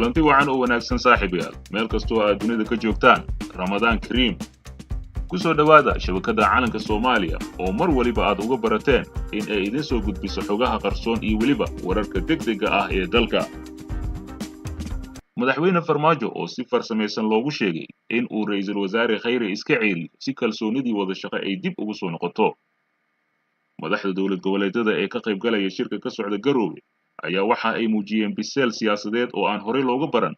Kulanti wacan oo wanaagsan, saaxiibayaal, meel kastoo aad dunida ka joogtaan. Ramadaan kariim. Ku soo dhowaada shabakadda Calanka Soomaaliya oo mar waliba aad uga barateen in ay idiin soo gudbiso xogaha qarsoon iyo weliba wararka degdegga ah ee dalka. Madaxweyne Farmaajo oo si farsamaysan loogu sheegay in uu Ra'iisul Wasaare Khayre iska ceeriyo si kalsoonidii wada shaqo ay dib ugu soo noqoto. Madaxda dowlad goboleedyada ee ka qaybgalaya shirka ka socda Garoowe ayaa waxa ay muujiyeen biseel siyaasadeed oo aan horey looga baran.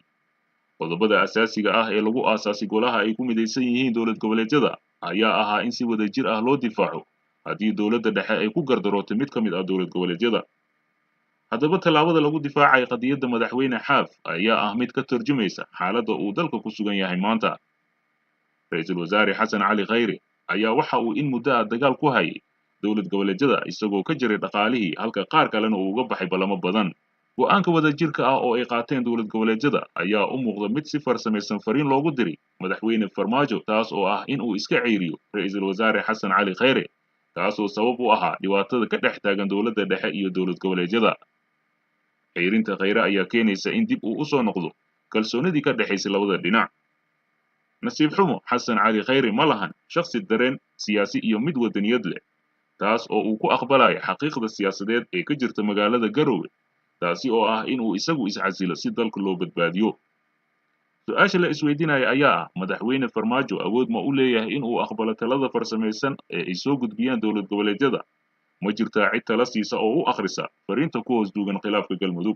Qodobada asaasiga ah ee lagu aasaasay golaha ay ku midaysan yihiin dowlad goboleedyada ayaa ahaa in si wadajir ah loo difaaco haddii dowladda dhexe ay ku gardarootay mid ka mid ah dowlad goboleedyada. Haddaba, tallaabada lagu difaacay qadiyadda madaxweyne Xaaf ayaa ah mid ka tarjumaysa xaaladda uu dalka ku sugan yahay maanta. Ra'iisul Wasaare Xasan Cali Khayre ayaa waxa uu in muddo ah dagaal ku hayay dowlad goboleedyada, isagoo ka jiray dhaqaalihii, halka qaar kalena uu uga baxay ballamo badan. Go'aanka wadajirka ah oo ay qaateen dowlad goboleedyada ayaa u muuqda mid si farsamaysan fariin loogu diray madaxweyne Farmaajo, taas oo ah in uu iska ceyriyo Ra'iisul Wasaare Xasan Cali Khayre, kaasoo sabab u ahaa dhibaatada ka dhex taagan dowladda dhexe iyo dowlad goboleedyada. Ceyrinta Khayre ayaa keenaysa in dib uu u soo noqdo kalsoonidii ka dhexaysay labada dhinac. Nasiib xumo, Xasan Cali Khayre ma lahan shakhsi dareen siyaasi iyo mid wadaniyad leh, taas oo uu ku aqbalayo xaqiiqda siyaasadeed ee ka jirta magaalada Garoowe, taasi oo ah in uu isagu iscasilo si dalka loo badbaadiyo. Su-aasha la isweydiinaya ayaa ah: madaxweyne Farmaajo awood ma u leeyahay in uu aqbalo talada farsamaysan ee ay soo gudbiyaan dowlad goboleedyada? Ma jirtaa cid tala siisa oo u akhrisa fariinta ku hoos duugan khilaafka Galmudug?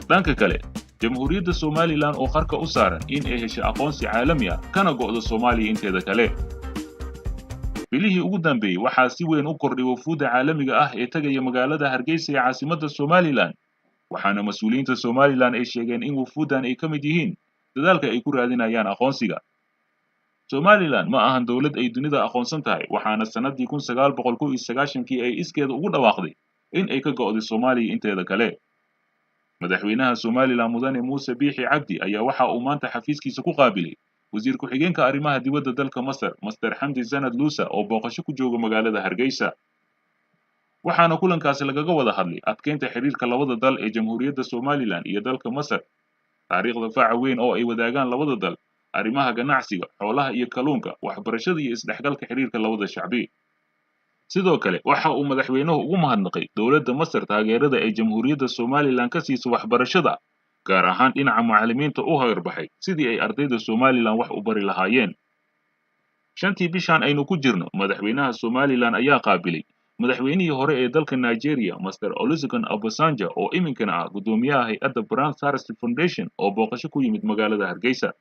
Dhanka kale, Jamhuuriyadda Somalilan oo qarka u saaran in ay hesho aqoonsi caalami ah kana go'do Soomaaliya inteeda kale. Bilihii ugu dambeeyey waxaa si weyn u kordhay wafuudda caalamiga ah ee tegaya magaalada Hargeysa ee caasimadda Somalilan, waxaana mas-uuliyiinta Somalilan ay sheegeen in wafuuddan ay ka mid yihiin dadaalka ay ku raadinayaan aqoonsiga. Somalilan ma ahan dowlad ay dunida aqoonsan tahay, waxaana sannaddii 1991-kii ay iskeeda ugu dhawaaqday in ay ka go'day Soomaaliya inteeda kale. Madaxweynaha Somalilan, Mudane Muuse Biixi Cabdi, ayaa waxa uu maanta xafiiskiisa ku qaabilay wasiir ku-xigeenka arrimaha dibadda dalka Masar, Master Xamdi Sanad Luusa, oo booqasho ku jooga magaalada Hargeysa, waxaana kulankaasi lagaga wada hadlay adkeynta xiriirka labada dal ee Jamhuuriyadda Somalilan iyo dalka Masar, taariikhda faca weyn oo ay wadaagaan labada dal, arrimaha ganacsiga, xoolaha iyo kalluunka, waxbarashada iyo isdhexgalka xiriirka labada shacbi. Sidoo kale waxa uu madaxweynuhu ugu mahadnaqay dowladda Masar taageerada ay Jamhuuriyadda Somalilan ka siiso waxbarashada, gaar ahaan dhinaca mucallimiinta u hagarbaxay sidii ay ardayda Somalilan wax u bari lahaayeen. 5-tii bishan aynu ku jirno, madaxweynaha Somalilan ayaa qaabilay madaxweynihii hore ee dalka Nigeria, Master Olusegun Obasanjo, oo iminkana ah guddoomiyaha hay-adda Brand Thrust Foundation, oo booqasho ku yimid magaalada Hargeysa.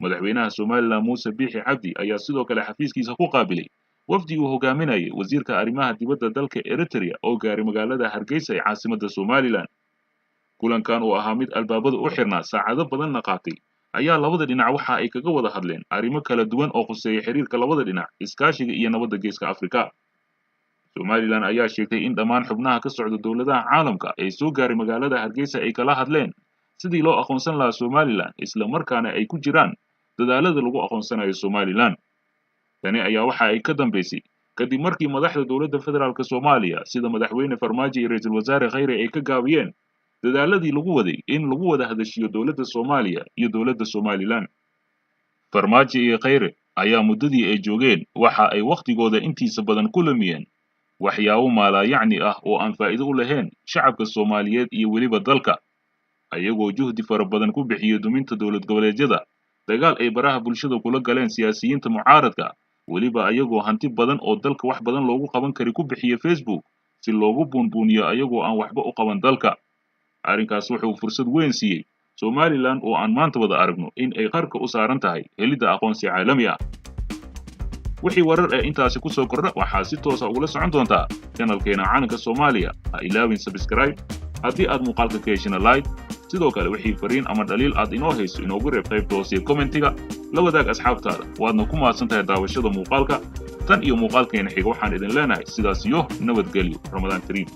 Madaxweynaha Somalilan Muuse Biixi Cabdi ayaa sidoo kale xafiiskiisa ku qaabilay wafdi uu hogaaminayay wasiirka arrimaha dibadda dalka Eritrea oo gaaray magaalada Hargeysa ee caasimadda Somalilan. Kulankan oo ahaa mid albaabada u xirnaa, saacado badanna qaatay, ayaa labada dhinac waxa ay kaga wada hadleen arrimo kala duwan oo khuseeya xiriirka labada dhinac, iskaashiga iyo nabadda Geeska Afrika. Somalilan ayaa sheegtay in dhammaan xubnaha ka socda dowladaha caalamka ee soo gaaray magaalada Hargeysa ay kala hadleen sidii loo aqoonsan lahaa Somalilan, isla markaana ay ku jiraan dadaalada lagu aqoonsanayo Somalilan. Tani ayaa waxa ay ka dambeysay kadib markii madaxda dowladda federaalk Soomaaliya, sida madaxweyne Farmaajo iyo ra'iisul wasaare Khayre, ay ka gaabiyeen dadaaladii lagu waday in lagu wada hadashiyo dowladda Soomaaliya iyo dowladda Somalilan. Farmaajo iyo Khayre ayaa muddadii ay joogeen waxa ay wakhtigooda intiisa badan ku lumiyeen waxyaabo maalaayacni ah oo aan faa'iido u lahayn shacabka Soomaaliyeed iyo weliba dalka, ayagoo juhdi fara badan ku bixiyo duminta dowlad goboleedyada, dagaal ay baraha bulshada kula galeen siyaasiyiinta mucaaradka, weliba ayagoo hanti badan oo dalka wax badan loogu qaban kari ku bixiya Facebook si loogu buunbuuniyo, ayagoo aan waxba u qaban dalka. Arrinkaas wuxuu fursad weyn siiyey Somalilan oo aan maanta wada aragno in ay qarka u saaran tahay helidda aqoonsi caalami ah. Wixii warar ee intaasi ku soo kordha waxaa si toosa ugula socon doontaa janalkeena Calanka Soomaaliya. Ha ilaawin subscribe, haddii aad muuqaalka ka heshina like. Sidoo kale wixii fariin ama dhaliil aad inoo hayso inoogu reeb qaybta hoose commentiga. La wadaag asxaabtaada, waadna ku mahadsan tahay daawashada muuqaalka. Tan iyo muuqaalkeena xiga waxaan idin leenahay sidaas iyo nabadgelyo. Ramadaan kariim.